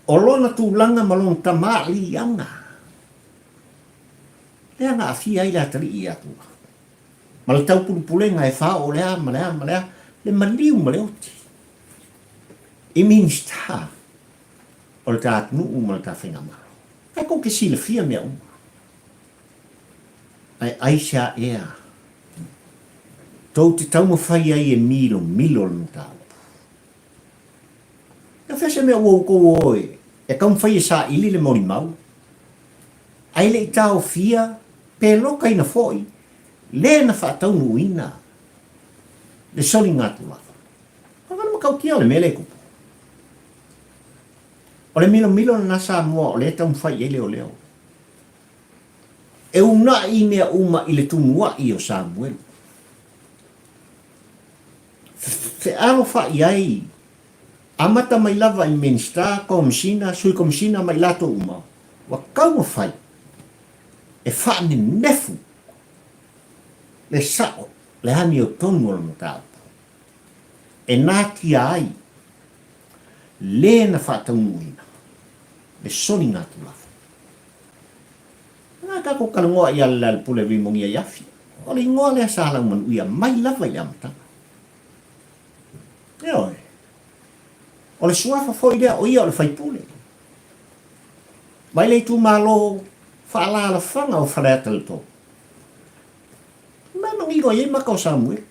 O lona tulaga ma lona tamaaliiaga lea na aafia ai le atalii ia Tua, ma le taupulepulega e faaoo le a ma le a ma le a, le maliu ma le oti i Minisita o le ta atunuu ma le ta faigamalo. Ae tou te silafia mea uma. Ae aisea ea tou te taumafai ai e milomilo le mataupu? E fea se mea ua outou o e taumafai e saili le molimau, ae le i taofia pe lokaina foi le na faataunuuina le soligatulafono? O le matautia o le mea lea e tupu. O le milomilo lena Samoa o lea e taumafai i ai leoleo. E uunai mea uma i le tumuai o Samuelu. Fealofa'i ai, amata mai lava i Minisita, Komisina, Sui Komisina ma i latou uma, ua taumafai e faanenefu le sa'o, le amiotonu o le mataupu e natia ai le na faataunuuina le soligatulafono. Na tatou talanoa ia Lealailepule Rimonia i Afi. O le igoa lea sa laumanuia mai lava i le amataga. Ioe. O le suafa foi lea o ia o le faipule. Mai le itumalo faaalaalafaga o Faleata i le 3. Mai manino ai ai maka o Samuelu.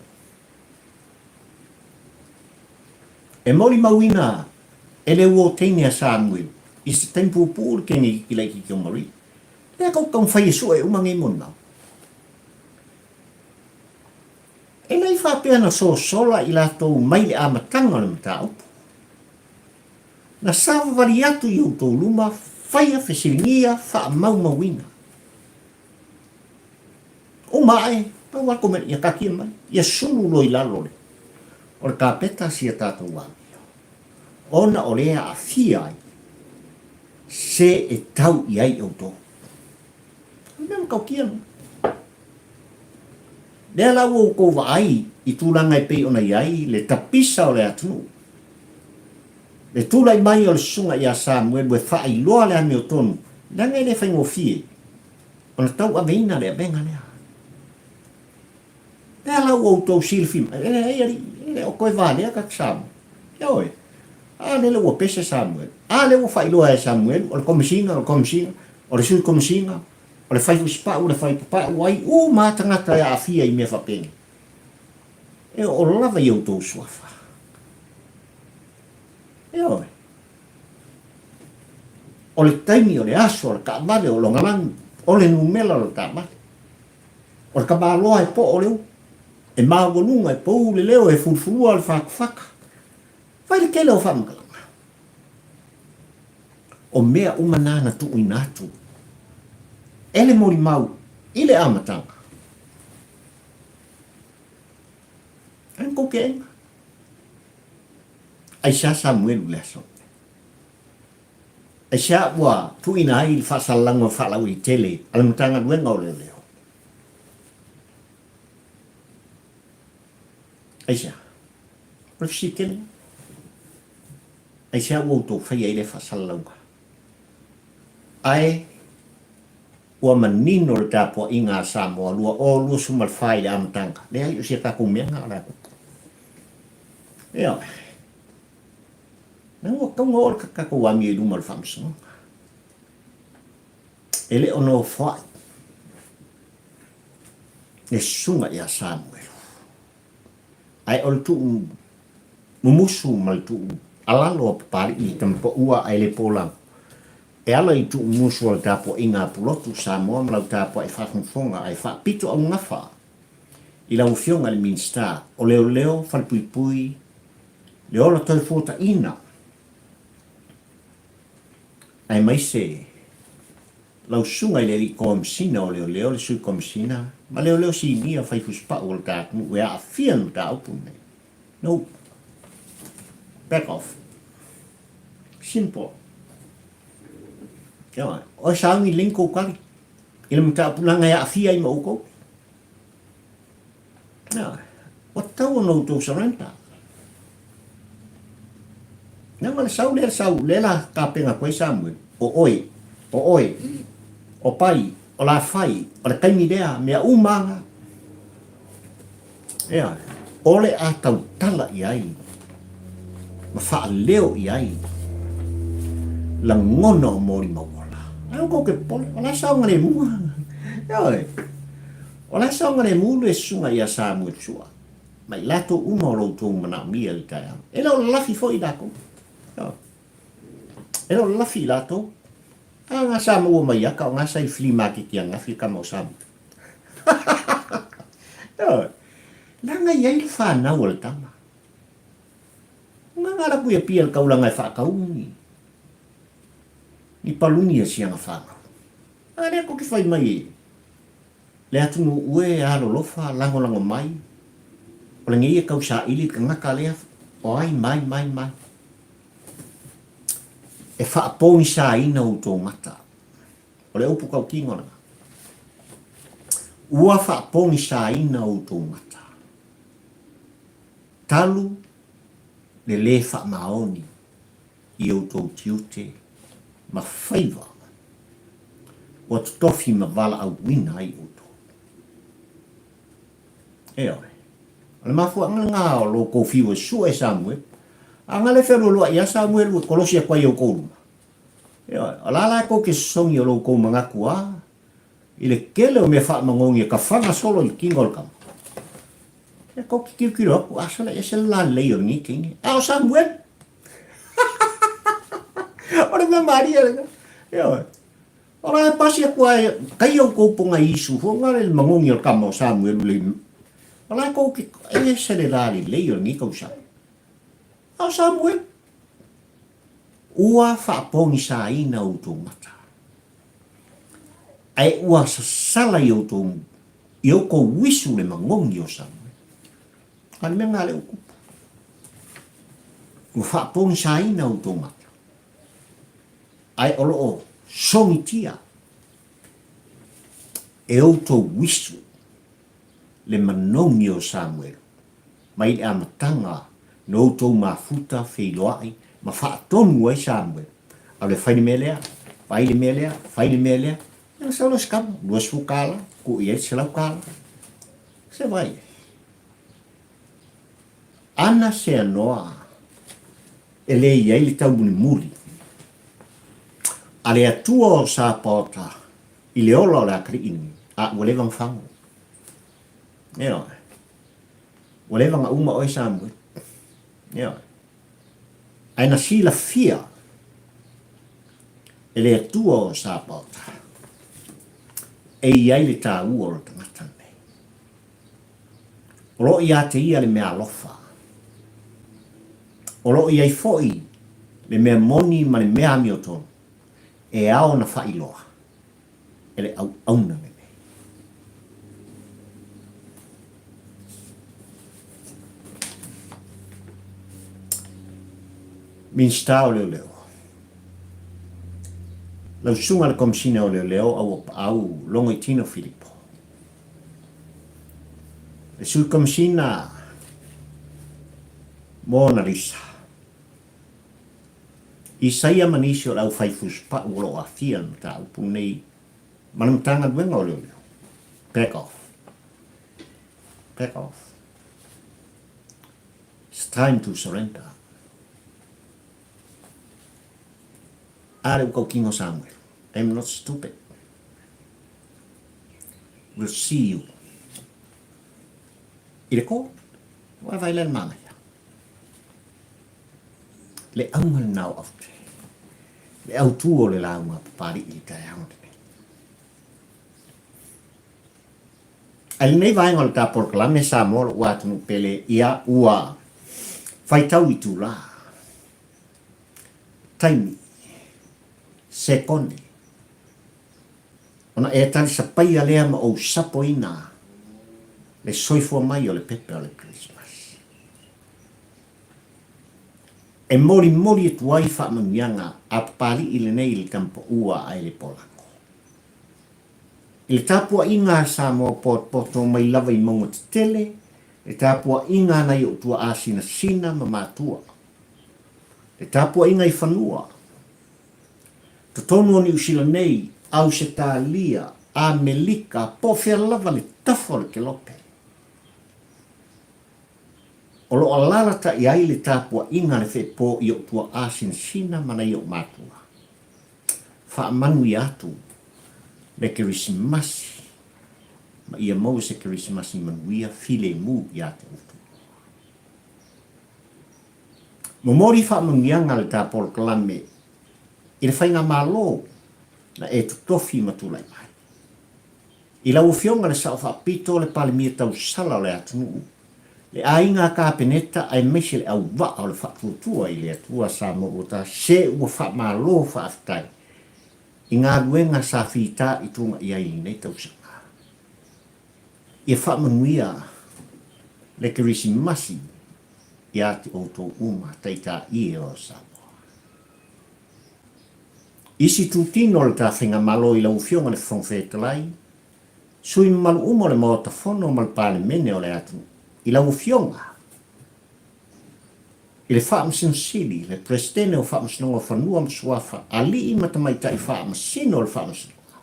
E molimauina e le uo teine a Samuelu i se taimi puupuu le kenekiki laitiiti o Marie. Lea kou taumafai e sue uma nei molimau. E le i faapea na sosola i latou mai le amataga o le mataupu. Na savavali atu i outou luma, faia fesiligia faamaumauina. Uma ae, pau lava le ia taatia mai, ia sulu loa i lalo o le kapeta si a tatou amio, ona o lea e aafia ai se e tau i ai outou. O le mea matautia lena. Lea la ua outou vaai i tulaga e pei ona i ai le tapisa o le atunuu, le tulai mai o le susuga ia Samuelu e faailoa le amiotonu, leaga e le faigofie ona tauaveina le avega lea. Lea la ua outou silafia mai, e leai alii, e le o toe valea tagata Samoa. Ioe, a lele ua pese Samuelu, a lea ua faailoa e Samuelu, o le Komesina, o le Komesina, o le Sui Komesina, o le fai fusipau, o le fai papau, ai uma lava tagata e aafia i mea faapenei. E oo lava i outou suafa. Ioe. O le taimi, o le aso, o le taavale, o lona lagi, o le numera o le taavale. O le tamaloa e poo le upu, e maualuga, e pau le leo, e fulufulua le fatafata. Fai le tele o faamatalaga. O mea uma na na tuuina atu e le molimau i le amataga. Ai kou keʻena. Aisea Samuelu i le aso? Aisea ua tuuina ai le faasalalaga faalauaitele a le Matagaluega o Leoleo? Aisea? O le fesili tele lea. Aisea ua outou faia ai lea faasalalauga? Ae ua manino le tapuaiga a Samoa 2024 i le amataga, leai o si a tatou mea lena o le a tupu. Ioe. Leaga ua tatau ona oo le tatou amio i luma o le Faamasinoga. E le o nofoai le susuga ia Samuelu, ae o le tuu mumusu ma le tuu alalo a Papalii i tamapaua ae le polago, e ala i tuu mumusu a le tapuaiga a Pulotu, Samoa ma lau tapuai faafogafoga ae faapito augafa i lau Afioga i le Minisita o Leoleo, Falepuipui, le ola toefuataina aemaise lau susuga i le Alii Komesina o Leoleo, le Sui Komesina ma Leoleo Sinia fai fusipau o le ta atunuu e aafia i le mataupu lenei. No. Back off. Simple. Ioe, oe sauni link kou kali i le mataupu leaga e aafia ai ma outou. Ioe, ua tatau ona outou surrender. Leaga le sau lea sau, lea la tapena atu ai Samuel, o oe, o oe, o Pai, o Lafai, o le taimi lea, mea uma lava. Ioe, o le a tautala i ai ma faaleo i ai lagona o molimau ola. Ai outou ke popole, o la e saogalemu. Ioe, o la e saogalemu le susuga ia Samuel Sua ma i latou uma o lo outou manaomia i le taeao. E le o lalafi foi i latou. Ioe, e le o lalafi i latou. A nga sa maua mai aka o nga sa i flea market i angafi e kama o Samuel. Ioe, leaga e i ai le fanau a le tama. Nga nga laku ia pia le kaulanga e faatau ni, ni paluni a siana fanau. A lea ko ke fai mai e le atunuu ue alolofa lagolago mai, o lenei e tausaili le tagata lea o ai mai mai mai. E faapogisaina outou mata. O le upu tautino lena. Ua faapogisaina outou mata. Talu le lē faamaoni i outou tiute ma faiva ua totofi ma valaauina ai outou. Ioe. O le mafuaaga lena o lo outou fiu e sue Samuelu. A na le fealualuai lava Samuelu e kolosi atu ai i outou luma. Ioe. O la la tou te sosogi o lo outou manatu a i le tele o mea faamanogi e tafana solo i le tino o le tama. E tou te tilotilo atu, a sala ese le lalelei o lenei teine. A o Samuelu. O le mea malie lena. Ioe. O la e pasi atu a e kai outou poga Isu fo nga le magogi o le tama o Samuelu le o la e tou te ese le lalelei o lenei tausaga. A o Samuelu. Ua faapogisaina outou mata, ae ua sasala i outou i outou uisu le magogi o Samuelu. A o le mea lena lea ua tupu. Ua faapogisaina outou mata, ae o lo o sogitia e outou uisu le manogi o Samuelu mai le amataga na outou mafuta feiloai ma faatonu ai Samuel, Alu e fai le mea lea, fai le mea lea, fai le mea lea. Ia na sau loa se kama, 20 tala, tuu i ai le 100 tala. Se vai. Ana se anoa e le i ai le taumulimuli a le Atua o Sapaota i le ola o le atalii lenei, a ua leva ona fago. Ioe. Ua leva ona uma oe Samuel. Ioe. Ae na silafia e le Atua o Sapaota e i ai le taua o le tagata lenei. O lo o ia te ia le mea alofa. O lo o i ai foi le mea moni ma le mea amiotonu e ao ona faailoa e le auauna lenei. Minisita o Leoleo. Lau susuga le Komesina o Leoleo au au Logoitino Filipo. Le Sui Komesina Mona Lisa. Isaia ma nisi o le aufai fusupau o lo o aafia i le mataupu lenei ma le Matagaluega o Leoleo. Back off. Back off. It's time to surrender. A le ua tautino Samuel. I'm not stupid. We'll see you i le court. Ua vaai lea le manaia. Le auga lena o Aute. Le autū o le lauga a Papali'i i le taeao lenei. Ae lenei vaega o le ta polokalame Samoa lou atunuu pele ia ua faitau itulā, taimi, sekone, ona e talisapaia lea ma ou sapoina le soifua mai o le pepe o le Kerisimasi. E molimoli atu ai faamanuiaga a Papali'i lenei i le tamapaua a Elepolago. I le tapuaiga a Samoa potopoto mai lava i mauga tetele, le tapuaiga a nai ou tuaa sinasina ma matua, le tapuaiga i fanua, totonu o Niu Sila nei, Ausetalia, Amelika, po o fea lava le tafa o le kelope. O lo o alalatai ai le tapuaiga a le feepo i ou tuaa sinasina ma nai ou matua. Faamanuia atu le Kerisimasi ma ia maua se Kerisimasi manuia filemu ia te outou. Momoli faamanuiaga le ta polokalame i le Faigamalo na e totofi ma tulai mai. I lau Afioga le Sao Faapito, le Palemia Tausala o le atunuu, le Aiga Kapeneta aemaise le auvaa o le faatuatua i le Atua Samoa ua ta se ua faamalo faafetai i galuega sa fita i tuga i ai i lenei tausaga. Ia faamanuia le Kerisimasi ia te outou uma taitaie o Samoa. Isi itutino o le ta Faigamalo i lau Afioga i le Fofoga Fetalai, sui mamalu uma o le Maota Fono ma le Palemene o le atunuu, i lau Afioga i le Faamasino Sili, le Peresetene o Faamasinoga o Fanua ma Suafa, Alii ma Tamaitai Faamasino o le Faamasinoga,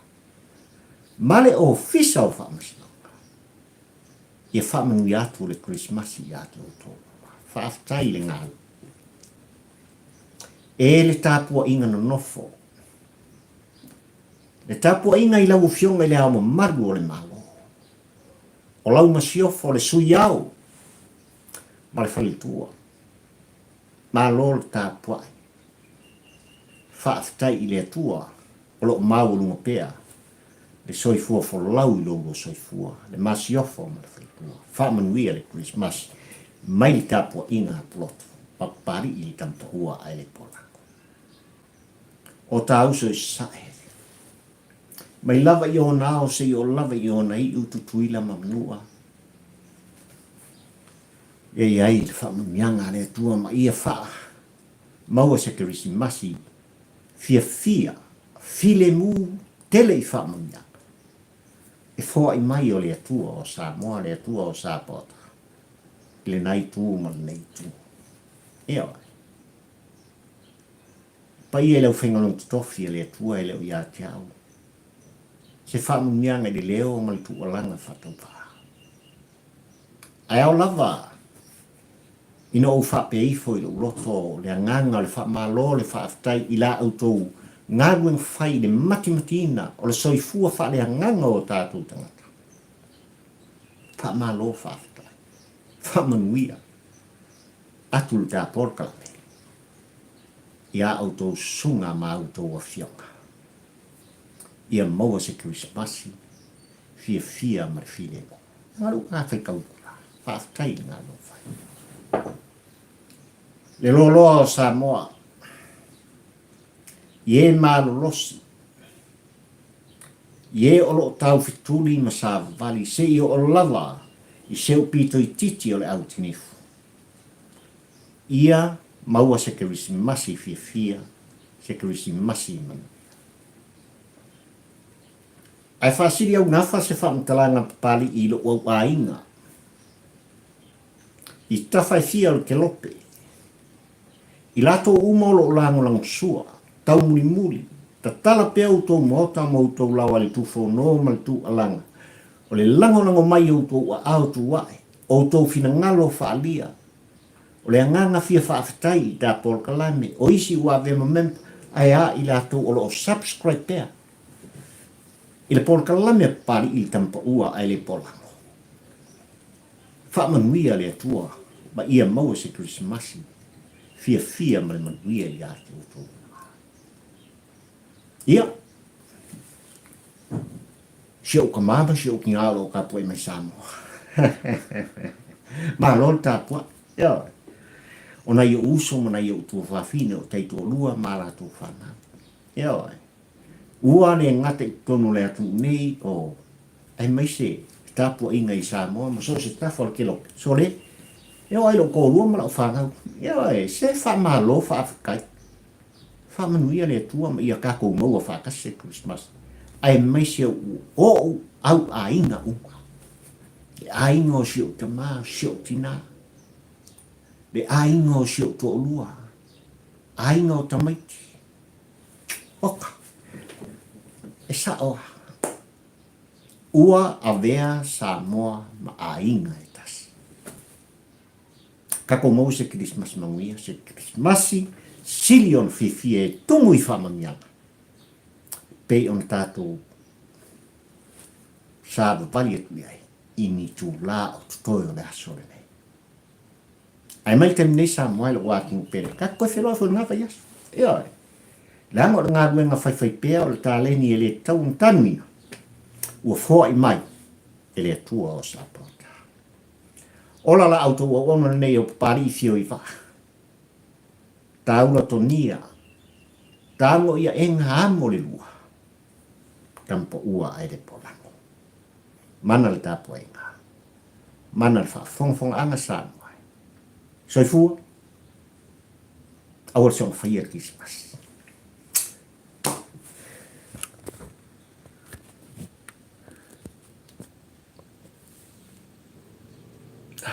ma le Ofisa o Faamasinoga, ia faamanuia atu le Kerisimasi ia te outou uma. Faafetai i le galulue. E le tapuaiga nonofo, le tapuaiga i lau Afioga i le Ao Mamalu o le Malo, o lau masiofo, le Sui Ao ma le Faletua. Malo le tapuai. Faafetai i le Atua o lo o maualuga pea le soifua folau i lo lua soifua, le masiofo ma le faletua. Faamanuia le Kerisimasi mai le tapuaiga a Pulotu, Papali'i le Tamapaua ae le Polako. O ta uso i Sasae, mai lava i ona ao seia oo lava i ona iu Tutuila ma Manua, ia i ai le faamanuiaga a le Atua ma ia faa maua se Kerisimasi fiafia, filemu tele i faamanuiaga e foai mai o le Atua o Samoa, le Atua o Sapota, i lena itu ma lenei itu. Ioe. Paia i le aufaigaluega totofi a le Atua e le o ia te au. Se faamanuiaga i le leo ma le tuualaga faatauvaa. Ae ao lava ina ou faapea ifo i lou loto le agaga o le faamalo, le faafetai i la outou galuega fai i le matimatiina o le soifua faaleagaga o tatou tagata. Faamalo faafetai. Faamanuia atu le ta polokalame i a outou susuga ma a outou afioga. Ia maua se Kerisimasi fiafia ma le filemu. Galu ka fai kau kula. Faafetai i le galuega fai. Le loaloa o Samoa, i e malolosi, i e o lo o taufetuli ma savavali seia oo lava i se upito itiiti o le au tinifu. Ia maua se Kerisimasi fiafia, se Kerisimasi manuia. Ae faasili augafa se faamatalaga Papali'i i lou au aiga i tafa e fia o le kelope, i latou uma o lo o lagolagosua, taumulimuli, tatala pea outou maota ma outou laoa i le tufono ma le tuualaga, o le lagolago mai o outou aao tuae, o outou finagalo faaalia, o le agaga fia faafetai i ta polokalame, o isi ua avea ma member, ae a i latou o lo o subscribe pea. I le polokalame a Papalii i le Tamapaua ae le Polago. Faamanuia le Atua ma ia maua se Kerisimasi fiafia ma le manuia ia te outou uma. Ia, si ou tama ma si ou tina o lo o tapuai mai Samoa. Malo le tapuai. Ioe. O nai ou uso ma nai ou tuafafine o taitoalua ma a latou fanau. Ioe. Ua le gata i totonu o le atunuu nei o aemaise le tapuaiga i Samoa ma so o se tafa o le kelope. Sole, e oo ai lou toalua ma lau fanau. Ioe, se faamalo faafetai. Faamanuia le Atua ma ia tatou maua faatasi se Kerisimasi, aemaise o ou au aiga uma. Le aiga o si ou tama, o si ou tina, le aiga o si ou toalua, aiga o tamaiti. Oka, e sa'o a. Ua avea Samoa ma aiga e tasi. Tatou maua se Kerisimasi manuia, se Kerisimasi sili ona fiafia e tumu i faamanuiaga, pei ona tatou savavali atu i ai i ni itulā o totoe o le aso lenei. Ae mai le taimi nei Samoa e lou atunuu pele, tatou toe feiloai foi i lena vaiaso. Ioe. Leaga o le galuega faifaipea o le taleni e le tatau ona tanuina, ua foai mai e le Atua o Sapota. Ola la outou auauna lenei o Papalii fio i vaa. Taula tonia, tago ia ega amo le lua, tamapaua ae le polago. Mana le tapuaiga. Mana le faafogafogaaga Samoa e. Soifua, aua le soona faia le Kerisimasi.